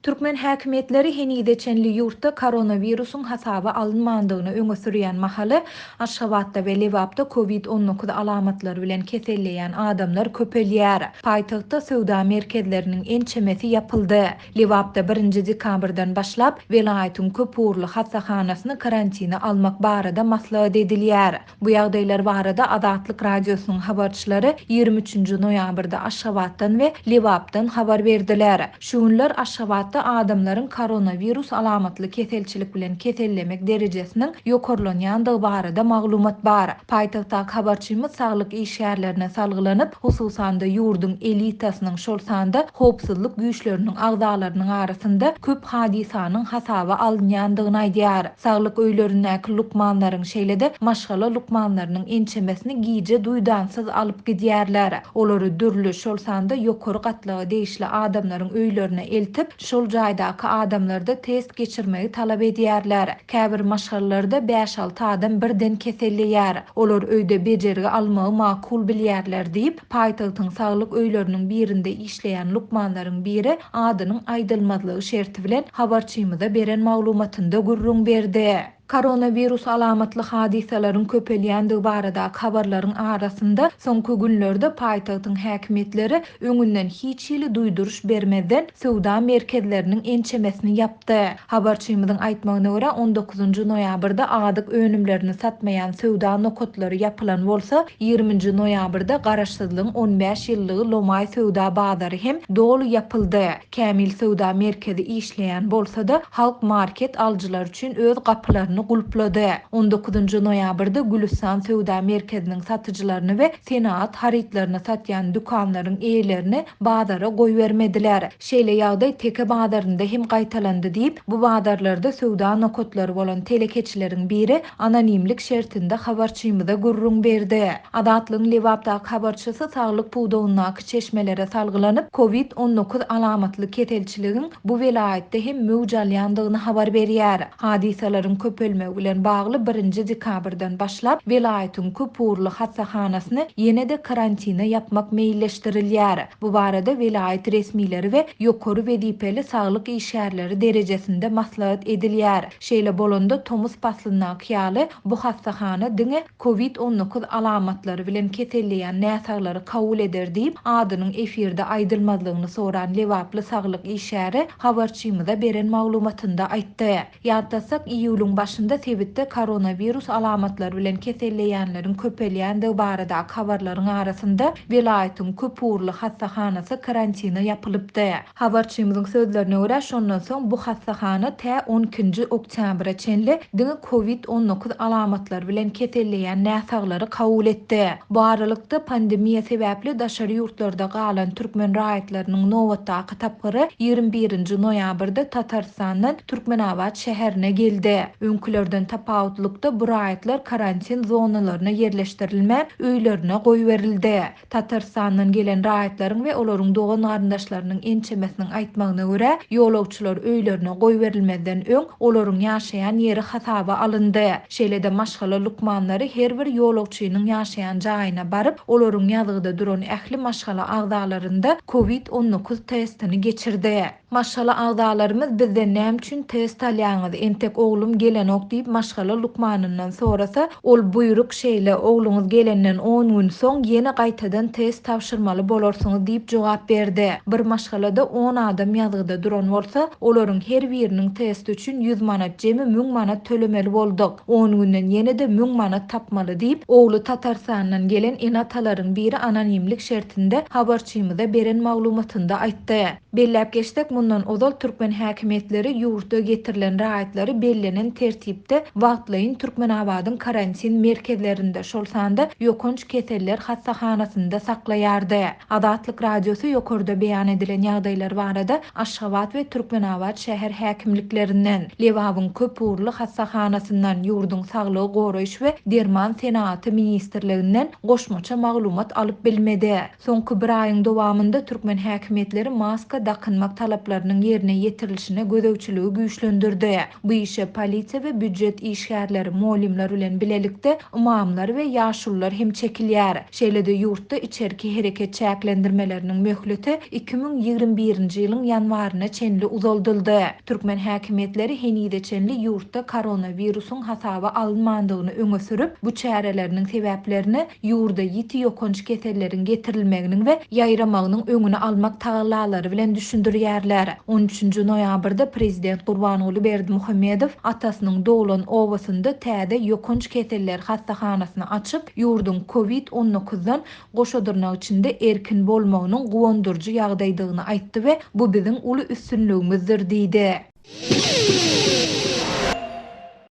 Türkmen häkimiýetleri henize çenli ýurtda koronawirusyň hasaba alynmandygyny öňe sürýän mahaly, Aşgabatda we Lebapda covid 19 alamatlary bilen keselleýän adamlar köpelýär. Paýtagtda söwda merkezleriniň ençemesi ýapyldy. Lebapda birinji dekabrdan başlap, welaýatyň köpugurly hassahanasyny karantine almak barada maslahat edilýär. Bu ýagdaýlar barada Azatlyk Radiosynyň habarçylary 23 nji noýabrda Aşgabatdan we Lebapdan habar berdiler. Şu günler Aşgabatda adamlaryň koronawirus alamatly keselçilik bilen kesellemek derejesiniň ýokarlanýandygy barada maglumat bar. Paýtagtdaky habarçymyz saglyk işgärlerine salgylanyp, hususan-da ýurduň elitasynyň, şol sanda howpsuzlyk güýçleriniň agzalarynyň arasynda köp hadysanyň hasaba alynýandygyny aýdýar. Saglyk öýlerindäki lukmanlaryň, şeýle-de maşgala lukmanlarynyň ençemesini gije duýdansyz alyp gidýärler. Olary dürli, şol sanda ýokary gatlaga degişli adamlaryň öýlerine eltip, şol jaýdaky adamlarda test geçirmegi talap edýärler. Käbir maşgalalarda bäş-alty adam birden keselleýär. Olar öýde bejergi almagy makul bilýärler diýip, paýtagtyň saglyk öýleriniň birinde işleýän lukmanlaryň biri adynyň aýdylmazlygy şerti bilen habarçymyza beren maglumatynda gürrüň berdi. Koronawirus alamatly hadysalaryň köpelýändigi baradaky habarlaryň arasynda, soňky günlerde paýtagtyň häkimiýetleri öňünden hiç hili duýduryş bermezden, söwda merkezleriniň ençemesini ýapdy. Habarçymyzyň aýtmagyna görä, on dokuzynjy noýabrda azyk önümlerini satmaýan söwda nokatlary ýapylan bolsa, ýigriminji noýabrda Garaşsyzlygyň 15 ýyllygy lomaý söwda bazary hem doly ýapyldy. Kämil söwda merkezi işleýän bolsa-da, Halk market alyjylar üçin öz gapylaryny gulplady. On dokuzynjy noýabrda Gülüstan söwda merkeziniň satyjylaryny we senagat harytlaryny satýan dükanlaryň eýelerini bazara goýbermediler. Şeýle ýagdaý Teke bazarynda hem gaýtalandy diýip, bu bazarlarda söwda nokatlary bolan telekeçileriň biri anonimlik şertinde habarçymyza gürrüň berdi. Azatlygyň Lebapdaky habarçysy saglyk pudagyndaky çeşmelere salgylanyp, covid 19 alamatly keselçiligiň bu welaýatda hem möwç alýandygyny habar berýär. Hadysalaryň köpelmegi bilen bagly birinji dekabrdan başlap, welaýatyň köpugurly hassahanasyny ýene-de karantine ýapmak meýilleşdirilýär. Bu barada welaýat resmileri we ýokary wezipeli saglyk işgärleri derejesinde maslahat edilýär. Şeýle bolanda, tomus paslyndaky ýaly, bu hassahana diňe Covid 19 alamatlary bilen keselleýän näsaglary kabul eder diýip, adynyň efirde aýdylmazlygyny soran lebaply saglyk işgäri habarçymyza beren maglumatynda aýtdy. Ýatlatsak, iýulyň başynda sebitde koronawirus alamatlary bilen keselleýänleriň köpelýändigi baradaky habarlaryň arasynda, welaýatyň köpugurly hassahanasy karantine ýapylypdy. Habarçymyzyň sözlerine görä, şondan soň bu hassahana tä on ikinji oktýabra çenli diňe covid 19 alamatlary bilen keselleýän näsaglary kabul etdi. Bu aralykda, pandemiýa sebäpli daşary ýurtlarda galan türkmen raýatlarynyň nobatdaky tapgyry 21 nji noýabrda Tatarystandan Türkmenabat şäherine geldi. Öňkülerden tapawutlykda, bu raýatlar karantin zonalaryna ýerleşdirilmän, öýlerine goýberildi. Tatarystandan gelen raýatlaryň we olaryň dogan-garyndaşlarynyň ençemesiniň aýtmagyna görä, ýolagçylar öýlerine goýberilmezden öň, olaryň ýaşaýan ýeri hasaba alyndy. Şeýle-de maşgala lukmanlary her bir ýolagçynyň ýaşaýan jaýyna baryp, olaryň ýazgyda duran ähli maşgala agzalarynda covid 19 testini geçirdi. Maşgala agzalarymyz bizden näme üçin test alýaňyz, entek oglum gelenok diýip maşgala lukmanyndan sorasa, ol buýruk şeýle, ogluňyz gelenden on gün soň ýene gaýtadan test tabşyrmaly bolarsyňyz diýip jogap berdi. Bir maşgalada on adam ýazgyda duran bolsa, olaryň her biriniň testi üçin 100 manat jemi 1000 manat tölemeli bolduk. On günden ýene-de 1000 manat tapmaly diýip, ogly Tatarystandan gelen ene-atalaryň biri anonimlik şertinde habarçymyza beren maglumatynda aýtdy. Belläp geçsek, mundan ozal türkmen häkimiýetleri ýurda getirilen raýatlary bellenen tertipde wagtlaýyn Türkmenabadyň karantin merkezlerinde, şol sanda ýokanç keseller hassahanasynda saklaýardy. Azatlyk Radiosy ýokarda beýan edilen ýagdaýlar barada Aşgabat we Türkmenabat şäher häkimliklerinden, Lebabyň köpugurly hassahanasyndan, ýurduň Saglygy goraýyş we derman senagaty ministrliginden goşmaça maglumat alyp bilmedi. Soňky bir aýyň dowamynda türkmen häkimiýetleri maska dakynmak talaplarynyň ýerine ýetirilişine gözegçiligi güýçlendirdi. Bu işe polisiýa we çärelere býujet işgärleri, mugallymlar bilen bilelikde ymamlar we ýaşulular hem çekilýär. Şeýle-de ýurtda içerki hereket çäklendirmeleriniň möhleti 2021-nji ýylyň ýanwaryna çenli uzaldyldy. Türkmen häkimiýetleri henize çenli ýurtda koronawirusyň hasaba alynmandygyny öňe sürüp, bu çäreleriniň sebäplerini ýurda ýiti ýokanç keselleriň getirilmeginiň we ýaýramagynyň öňüni almak tagallalary bilen düşündirýärler. On üçünji noýabrda prezident Gurbanguly Berdimuhamedow atasynyň doglan obasynda täze ýokanç keseller hassahanasyny açyp, ýurduň Covid on dokuzdan goşa dyrnak içinde erkin bolmagynyň guwandyryjy ýagdaýdygyny aýtdy we bu biziň uly üstünligimizdir diýdi.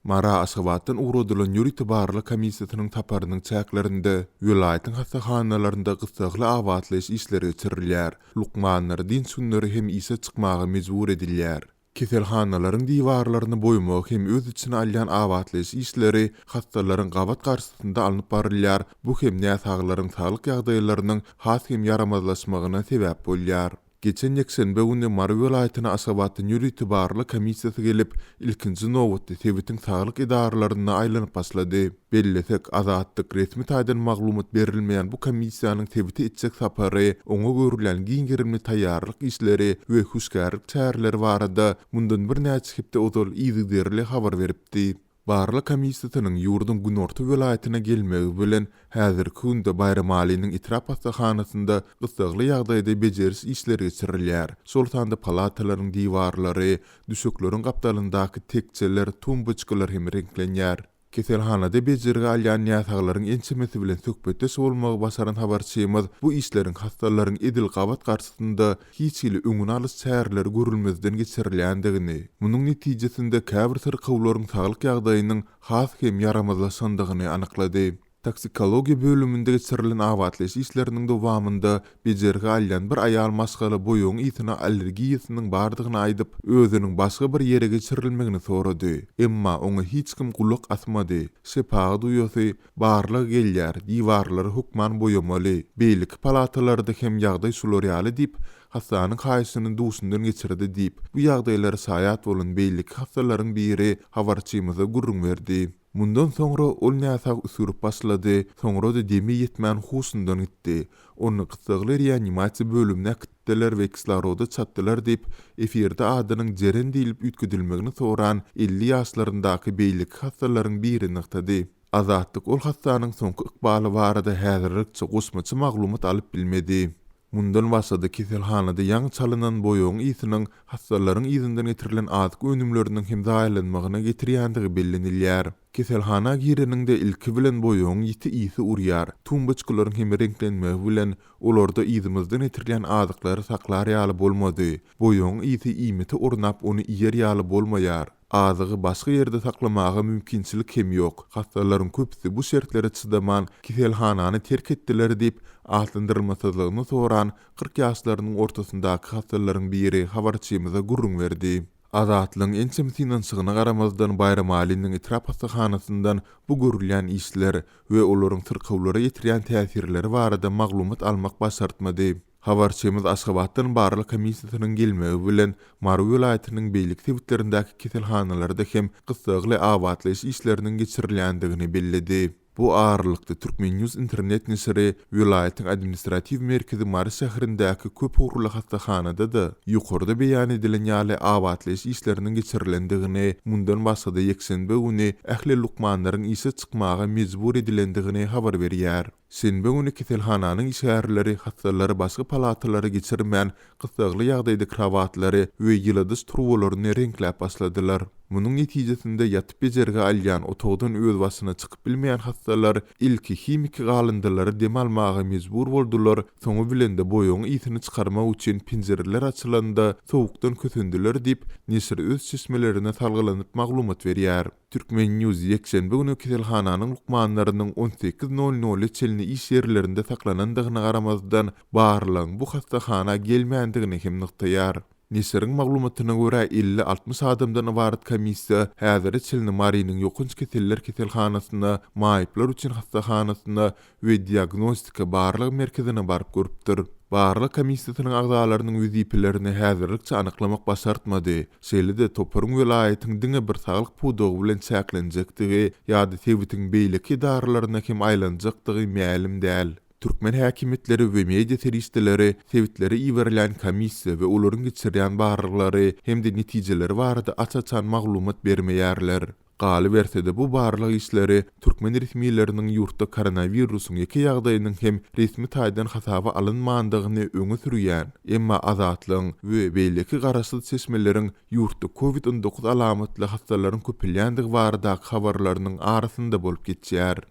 Mara Aşgabatdan ugradylan ýörite barlag komissiýasynyň saparynyň çäklerinde welaýatyň hassahanalarynda gyssagly abatlaýyş işleri geçirilýär. Lukmanlar dynç günleri hem işe çykmaga mejbur edilýär. Keselhanalaryň diwarlaryny boýamagy hem öz içine alýan abatlaýyş işleri hassalaryň gabat garşysynda alnyp barylýar, bu hem näsaglaryň saglyk ýagdaýlarynyň has hem ýaramazlaşmagyna sebäp bolýar. Geçen ýekşenbe güni Mary welaýatyna Aşgabatdan ýörite barlag komissiýasy gelip, ilkinji nobatda sebitiň saglyk edaralaryna aýlanyp başlady. Bellesek, Azatlyk resmi taýdan maglumat berilmeýän bu komissiýanyň sebite etjek sapary, oňa görülýän giň gerimli taýýarlyk işleri we hüşgärlik çäreleri barada mundan birnäçe hepde ozal yzygiderli habar beripdi. Barlag komissiýasynyň ýurduň günorta welaýatyna gelmegi bilen, häzirki günde Baýramalynyň etrap hassahanasynda gyssagly ýagdaýda bejeriş işleri geçirilýär, şol sanda palatalaryň diwarlary, düşekleriň gapdalyndaky tekjeler, tumboçkalar hem reňklenýär. Keselhanada bejergi alýan näsaglaryň ençemesi bilen söhbetdeş bolmagy başaran habarçymyz bu işleriň hassalaryň edil gabat garşysynda hiç hili öňüni alyş çäreleri görülmezden geçirilýändigini, munuň netijesinde käbir syrkawlaryň saglyk ýagdaýynyň has hem ýaramazlaşandygyny anyklady. Toksikologiýa bölüminde geçirilen abatlaýyş işleriniň dowamynda bejergi alýan bir aýal maşgala boýagyň ysyna allergiýasynyň bardygyny aýdyp, özüniň başga bir ýere geçirilmegini sorady. Emma oňa hiç kim gulak asmady. Şepagat uýasy, Barlag gelýär, diwarlary hökman boýamaly. Beýleki palatalarda hem ýagdaý şular ýaly diýip, hassanyň haýyşyny duşundan geçirdi diýip, bu ýagdaýlara şaýat bolan beýleki hassalaryň biri habarçymyza gürrüň berdi. Mundan soňra ol näsag üsgürip başlady, soňra-da demi ýetmän huşundan gitdi. Ony gyssagly reanimasiýa bölümine äkitdiler we kisloroda çatdylar diýip, efirde adynyň Jeren diýlip üýtgedilmegini soran 50 ýaşlaryndaky beýleki hassalaryň biri nygtady. Azatlyk ol hassanyň soňky ykbaly barada häzirlikçe goşmaça maglumat alyp bilmedi. Mundan başga-da keselhanada ýaňy çalynan boýagyň ysynyň hassalaryň yzyndan getirilen azyk önümleriniň hem zaýalanmagyna getirýändigi bellenilýär. Keselhana gireniňde ilki bilen boýagyň ýiti ysy urýar, tumboçkalaryň hem reňklenmegi bilen olarda yzymyzdan getirilýän azyklary saklar ýaly bolmady. Boýagyň ysy iýmite ornap ony iýer ýaly bolmaýar. Azygy başga ýerde saklamaga mümkinçilik hem ýok. Hassalaryň köpüsi bu şertlere çydaman, keselhanany terk etdiler diýip, atlandyrylmasyzlygyny soran 40 ýaşlarynyň ortasyndaky hassalaryň biri habarçymyza gürrüň berdi. Azatlygyň ençeme synanyşygyna garamazdan, Baýramalynyň etrap hassahanasyndan bu görülýän işler we olaryň syrkawlara ýetirýän täsirleri barada maglumat almak başartmady. Habarçymyz Aşgabatdan barlag komissiýasynyň gelmegi bilen, Mary welaýatynyň beýleki sebitlerindäki keselhanalarda hem gyssagly abatlaýyş işleriniň geçirilýändigini belledi. Bu aralykda, Turkmen. News internet neşiri welaýatyň administratiw merkezi Mary şäherindäki köp ugurly hassahanada-da ýokarda beýan edilen ýaly abatlaýyş işleriniň geçirilendigini, mundan başga-da ýekşenbe güni ähli lukmanlaryň işe çykmaga mejbur edilendigini habar berýär. Şenbe güni keselhananyň işgärleri hassalary başga palatalara geçirmän, gyssagly ýagdaýda krowatlary we ýyladyş turbalaryny reňkläp başladylar. Munuň netijesinde ýatyp bejergi alýan, otagdan özbaşyna çykyp bilmeýän hassalar ilki himiki galyndylary dem almaga mejbur boldular, soňy bilen-de boýagyň ysyny çykarmak üçin penjireler açylanda sowukdan kösendiler diýip, neşir öz çeşmelerine salgylanyp maglumat berýär. Turkmen. News ýekşenbe güni keselhananyň lukmanlarynyň on sekiz nol nola çenli iş ýerlerinde saklanandygyna garamazdan, barlagyň bu hassahana gelmändigini hem nygtaýar. Neşiriň maglumatyna görä, 50-60 adamdan ybarat komissiýa häzire çenli Marynyň ýokanç keseller keselhanasyna, maýyplar üçin hassahanasyna we diagnostika barlag merkezine baryp görüpdir. Barlag komissiýasynyň agzalarynyň wezipelerini häzirlikçe anyklamak başartmady. Şeýle-de toparyň welaýatyň diňe bir saglyk pudagy bilen çäklenjekdigi ýa-da sebitiň beýleki edaralaryna hem aýlanjakdygy mälim däl. Türkmen häkimiýetleri we media serişdeleri sebitlere iberilýän komissiýa we olaryň geçirýän barlaglary hem-de netijeleri barada aç-açan maglumat bermeýärler. Galyberse-de, bu barlag işleri türkmen resmileriniň ýurtda koronawirusyň ýeke ýagdaýynyň hem resmi taýdan hasaba alynmandygyny öňe sürýän, emma Azatlygyň we beýleki garaşsyz çeşmeleriň ýurtda covid 19 alamatly hassalaryň köpelýändigi baradaky habarlarynyň arasynda bolup geçýär.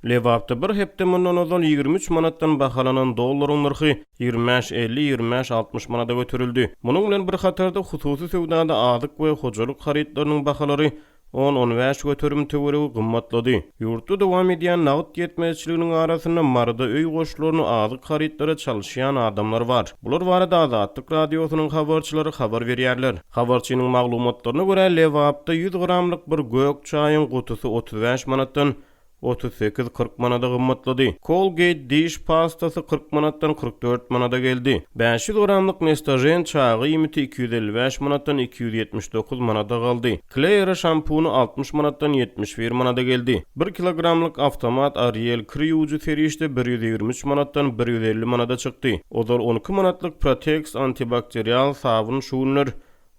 Lebapda bir hepde mundan ozal 23 manatdan bahalanan dollaryň nyrhy 25 elli, 25 altmyş manada göterildi. Munuň bilen bir hatarda, hususy söwdada azyk we hojalyk harytlarynyň bahalary on-on bäş göterim töweregi gymmatlady. Ýurtda dowam edýän nagt ýetmezçiliginiň arasynda Maryda öý goşlaryny azyk harytlara çalyşýan adamlar bar. Bular barada Azatlyk Radiosynyň habarçylary habar berýärler. Habarçynyň maglumatlaryna görä, Lebapda ýüz gramlyk bir gök çaýyň gutusy 35 manatdan 38, 40 manada gymmatlady. Colgate diş pastasy 40 manatdan 44 manada geldi. 500 gramlyk Nestagen çaga iýmiti 255 manatdan 279 manada galdy. Klera şampuny 60 manatdan 71 manada geldi. Bir kilogramlyk awtomat Ariel kir ýuwujy serişde 123 manatdan 150 manada çykdy. Ozal 12 manatlyk Protex antibakterial sabyn şu günler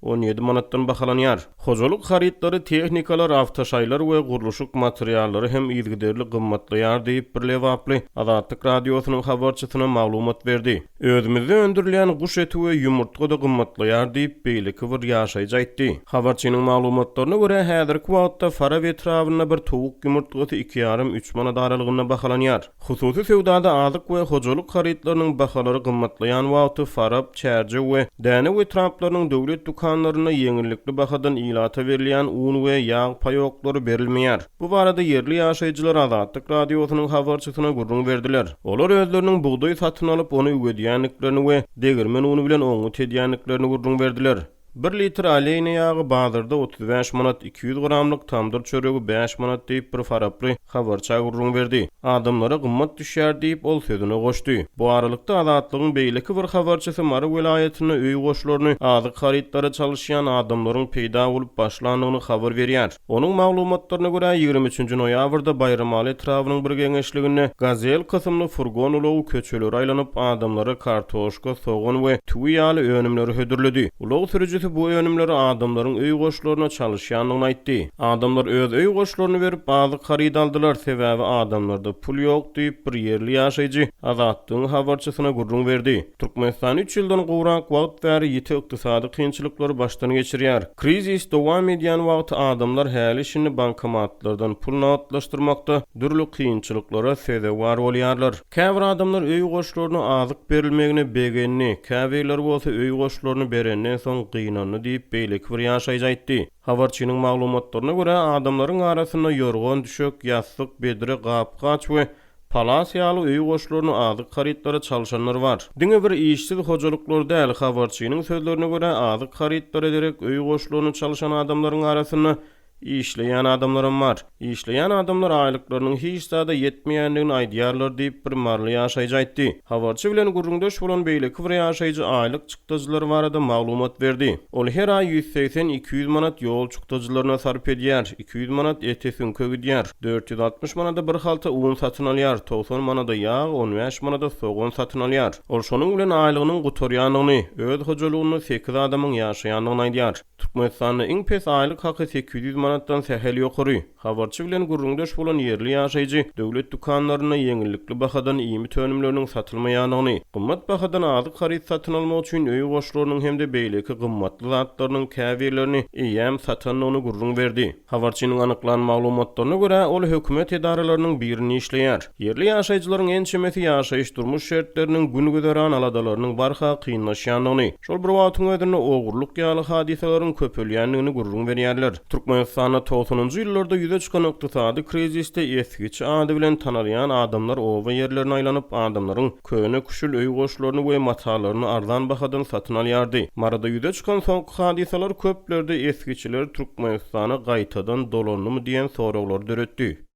17 manatdan bahalanýar. Hojalyk harytlary, tehnikalar, awtoşaýlar we gurluşyk materiallary hem yzygiderli gymmatlaýar diýip, bir lebaply Azatlyk Radiosynyň habarçysyna maglumat berdi. Özümizde öndürilýän guş eti we ýumurtga-da gymmatlaýar diýip, beýleki bir ýaşaýjy aýtdy. Habarçynyň maglumatlaryna görä, häzirki wagtda Farap etrabynda bir towuk ýumurtgasy iki ýarym, üç manat aralygynda bahalanýar. Hususy söwdada azyk we hojalyk harytlarynyň bahalary gymmatlaýan wagty Farap, Çärjew we Dänew etraplarynyň döwlet dükanlarynda ýeňillikli bahadan ilata berilýän un we ýag paýoklary berilmeýär. Bu barada ýerli ýaşaýjylar Azatlyk Radiosynyň habarçysyna gürrüň berdiler. Olar özleriniň bugdaý satyn alyp, ony üwedýändiklerini we degirmen uny bilen oňňut edýändiklerini gürrüň berdiler. Bir litr aleýna ýagy bazarda 35 manat, 200 gramlyk tamdyr çöregi bäş manat diýip, bir faraply habarça gürrüň berdi. Adamlara gymmat düşýär diýip, ol sözüne goşdy. Bu aralykda, Azatlygyň beýleki bir habarçysy Mary welaýatynda öý goşlaryny azyk harytlara çalyşýan adamlaryň peýda bolup başlandygyny habar berýär. Onuň maglumatlaryna görä, 23 nji noýabrda Baýramaly etrabynyň bir geňeşliginde Gazel kysymly furgon ulagy köçeleri aýlanyp, adamlara kartoşka, sogan we tüwi ýaly önümleri hödürledi. Ulag sürüjisi bu önümleri adamlaryň öý goşlaryna çalyşýandygyny aýtdy. Adamlar öz öý goşlaryny berip, azyk harydy aldylar, sebäbi adamlarda pul ýok diýip, bir ýerli ýaşaýjy Azatlygyň habarçysyna gürrüň berdi. Türkmenistan üç ýyldan gowrak wagt bäri ýiti ykdysady kynçylyklary başdan geçirýär. Krizis dowam edýän wagty adamlar häli-şindi bankomatlardan pul nagtlaşdyrmakda dürli kynçylyklara sezewar bolýarlar. Käbir adamlar öý goşlaryna azyk berilmegine begendi, käbirleri bolsa öý goşlaryny berenden soň gynandy diýip, beýleki bir ýaşaýjy aýtdy. Habarçynyň maglumatlaryna görä, adamlaryň arasynda ýorgan, düşek, ýassyk, bedre, gap-gaç we Palas ýaly öý goşlaryny azyk harytlara çalşanlar bar. Diňe bir işsiz hojalyklar däl, habarçynyň sözlerine görä, azyk harytlara derek öý goşlaryny çalşan adamlaryň arasynda işleýän adamlaram bar. Işleýän adamlar aýlyklarynyň hiç zada ýetmeýändigini aýdýarlar diýip, bir maryly ýaşaýjy aýtdy. Habarçy bilen gürrüňdeş bolan beýleki bir ýaşaýjy aýlyk çykdajylary barada maglumat berdi. Ol her aý 180-200 manat ýol çykdajylaryna sarp edýär, 200 manat ete-süňke gidýär, 460 manada bir halta un satyn alýar, 90 manada ýag, 15 manada sogan satyn alýar. Ol şonuň bilen aýlygynyň gutarýandygyny, öz hojalygynda sekiz adamyň ýaşaýandygyny aýdýar. Türkmenistanda iň pes aýlyk haky 800 manatdan sähel ýokary. Habarçy bilen gürrüňdeş bolan ýerli ýaşaýjy döwlet dükanlarynda ýeňillikli bahadan iýmit önümleriniň satylmaýandygyny, gymmat bahadan azyk haryt satyn almak üçin öý goşlarynyň hem-de beýleki gymmatly zatlarynyň käbirlerini eýýäm satandygyny gürrüň berdi. Habarçynyň anyklan maglumatlaryna görä, ol hökümet edaralarynyň birinde işleýär. Ýerli ýaşaýjylaryň ençemesi ýaşaýyş-durmuş şertleriniň, gün-güzeran aladalarynyň barha kynlaşýandygyny, şol bir wagtyň özünde ogurlyk ýaly hadysalaryň köpelýändigini gürrüň berýärler. Türkmenistanda togsanynjy ýyllarda ýüze çykan ykdysady krizisde esgiçi ady bilen tanalýan adamlar oba ýerlerine aýlanyp, adamlaryň köne-küşül öý goşlaryny we matalaryny arzan bahadan satyn alýardy. Maryda ýüze çykan soňky hadysalar köplerde esgiçiler Türkmenistana gaýtadan dolandymy diýen soraglary döretdi.